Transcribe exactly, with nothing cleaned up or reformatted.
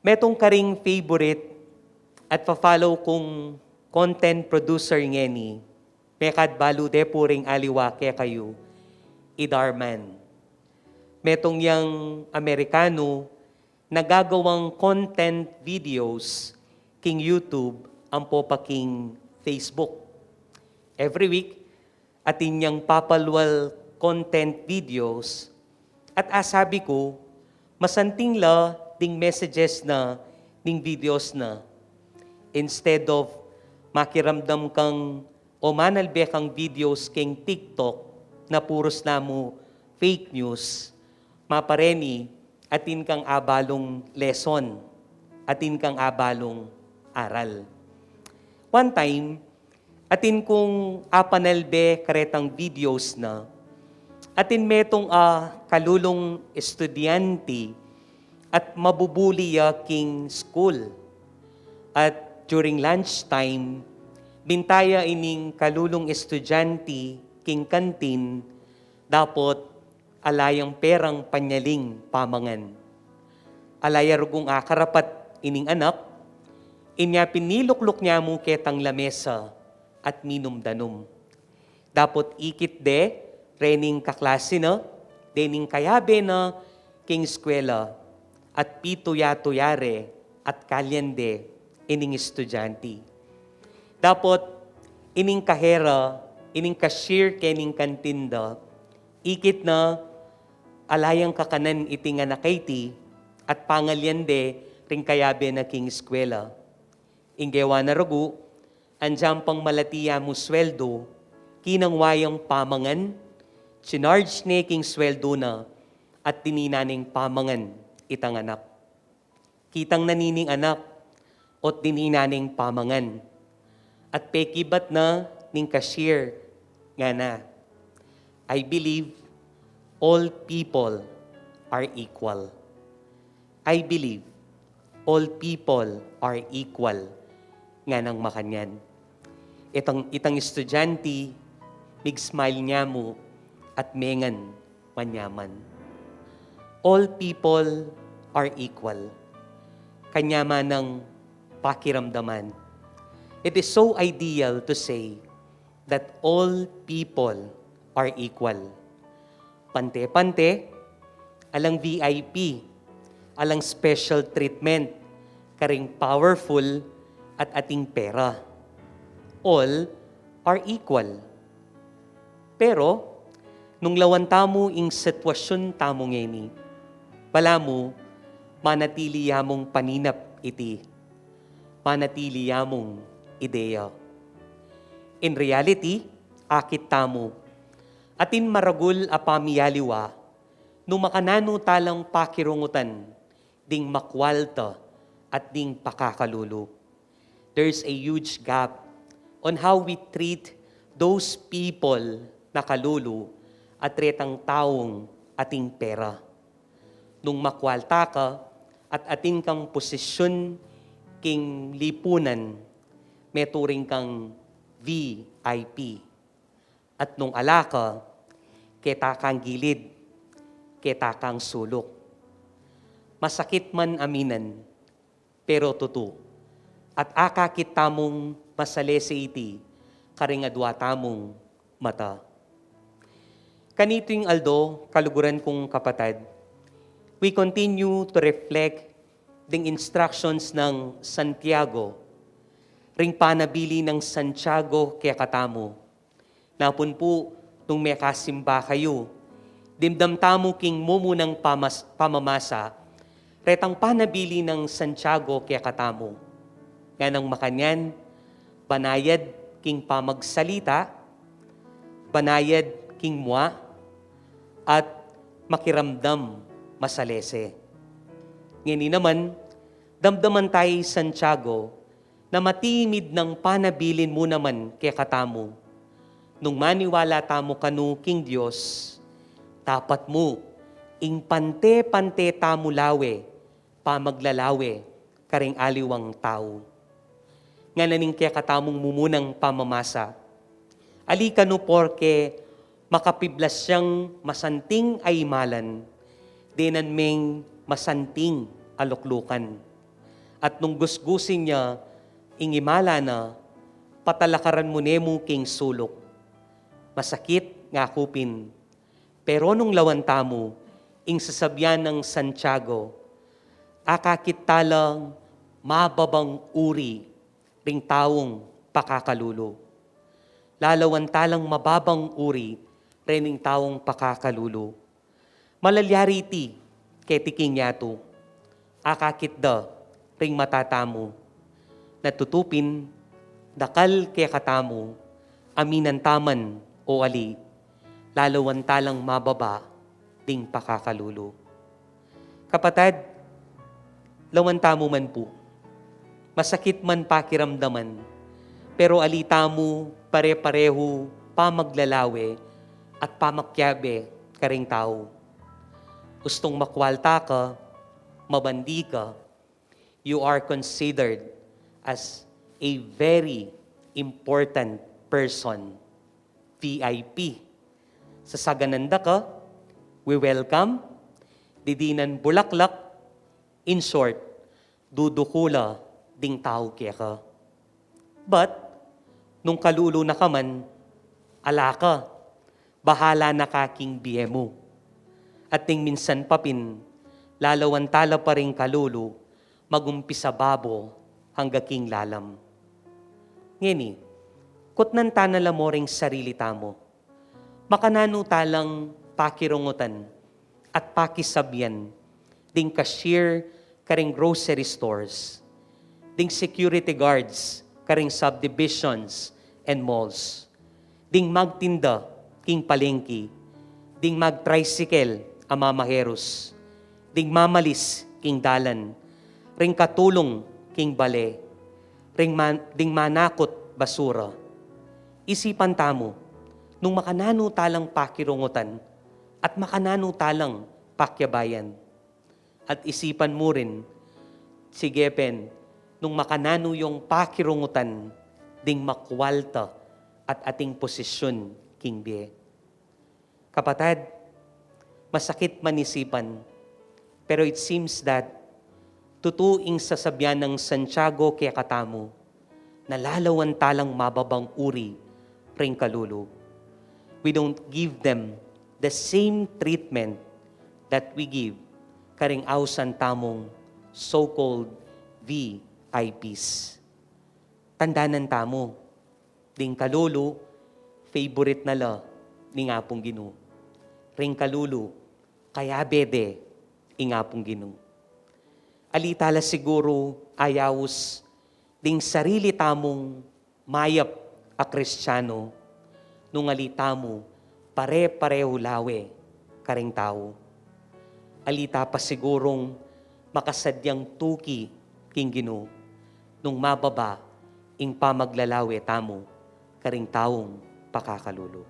Metung karing favorite at fa-follow kung content producer ngeni, mekad balu de pu ring aliwa kekayu, i Darman. Metung yang Amerikanu na gagawang content videos king YouTube ampo pa king Facebook. Every week, atin yang papalwal content videos, at asabi ku, masanting la ding messages na ning videos na. Instead of makiramdam kang o manalbe kang videos king TikTok na purus na mu fake news, mapareni atin kang abalung lesson, atin kang abalung aral. One time, atin kung apanalbe karetang videos na, atin metung a kalulung estudyante at mabubuli ya king school. At during lunch time, binta ya ining kalulung estudyante king kantin, dapot ala yang perang panyaling pamangan. Ala ya rugung akarapat ining anak, inya pinilukluk nya mu ketang lamesa at minum-danum. Dapot ikit de rening kaklase na, dening kayabe na king eskwela, at pituya-tuya re at kalyan de ining estudyante. Dapot ining kahera, ining cashier kening kantin da, ikit na ala yang kakanan iting anak a iti at pangalyan de ring kayabe na king eskwela. Ing gewa na rugu, anyang pang malati ya mu sweldo, kinangwa yang pamangan, chinarge ne king sweldo na, at dinina neng pamangan itang anak. Kitang na nining anak, ot dinina neng pamangan. At pekibat na ning cashier, ngana, "I believe all people are equal." "I believe all people are equal," nganang makanyan. Itang, itang estudyante, mig-smile nya mu at mengan manyaman. "All people are equal." Kanyaman nang pakiramdaman. It is so ideal to say that all people are equal. Pante-pante, alang V I P, alang special treatment karing powerful at ating pera. All are equal. Pero nung lawan tamu ing sitwasyun tamu ngeni, balamu manatili ya mung paninap iti, manatili ya mung ideya. In reality, akit tamu, atin maragul a pamiyaliwa nung makananu ta lang pakirungutan ding makwalta at ding pakakalulu. There's a huge gap on how we treat those people na kalulu at retang taung ating pera. Nung makwalta ka at atin kang posisyun king lipunan, meturing kang V I P. At nung ala ka, keta kang gilid, keta kang suluk. Masakit man aminan, pero tutu. At akakit tamung masalese iti karing adua tamung mata. Kaniting aldo, kaluguran kung kapatad, we continue to reflect ding instructions nang Santiago, ring panabilin nang Santiago kekatamu. Napun pu, nung mekasimba kayu, dimdam tamu king mumunang pamas-, pamamasa retang panabilin nang Santiago kekatamu. Nganang makanyan, banayad king pamagsalita, banayad king mua, at makiramdam masalese. Ngeni naman, damdaman ta i Santiago na matimid nang panabilin mu naman kekatamu. Nung maniwala tamu kanu king Dios, dapat mu ing pante-pante tamu lawe, pamaglalawe karing aliwang tau. Ngana ning kekatamung mumunang pamamasa, ali kanu porke makapiblas yang masanting a imalan, denan meng masanting a luklukan. At nung gusgusin ya ing imala na, patalakaran mu ne mu king suluk. Masakit, ngaku pin. Pero nung lawan tamu ing sasabian nang Santiago, akakit talang mababang uri ring taung pakakalulu. Lalawan talang mababang uri ring taung pakakalulu. Malalyari iti keti king yatu, akakit da ring mata tamu. Na tutu pin, dakal kekatamu, aminan ta man o ali, lalawan talang mababa ding pakakalulu. Kapatad, lawan tamu man pu. Masakit man pakiramdaman, pero ali tamu pare-parehu pamaglalawe at pamakiabe karing tau. Ustung makwalta ka, mabandi ka, you are considered as a very important person, V I P. Sasaganan da ka, we welcome, didinan bulaklak, in short, dudukula ding tau keka. But, nung kalulu na ka man, ala ka, bahala na ka king bie mu. At ding minsan pa pin, lalawan tala pa ring kalulu, magumpisa babo angga king lalam. Ngeni, kutnan ta na la mu ring sarili tamu. Makananu talang pakirungutan at pakisabian ding cashier karing grocery stores, ding security guards karing subdivisions and malls, ding magtinda king palengke, ding mag-tricycle a mamaherus, ding mamalis king dalan, ring katulung king bale, ring man-, ding manakut basura. Isipan tamu, nung makananu talang pakirungutan at makananu talang pakiabayan. At isipan mu rin, sige pin, nung makananu yung pakirungutan ding makwalta at ating posisyon king bie. Kapatad, masakit man isipan, pero it seems that tutu ing sasabian nang Santiago kekatamu, na lalawan talang mababang uri ring kalulu. We don't give them the same treatment that we give karing ausan tamung so-called V I Ps. Tandanan tamu, ding kalulu, favorite na la ning Apung Ginu. Ring kalulu, kayabe de ing Apung Ginu. Ali tala siguru ayaus ding sarili tamung mayap a Kristiano, nung ali tamu pare-parehu lawe karing tau. Ali ta pa sigurung makasadyang tuki king Ginu, nung mababa ing pamaglalawe tamu karing taung pakakalulu.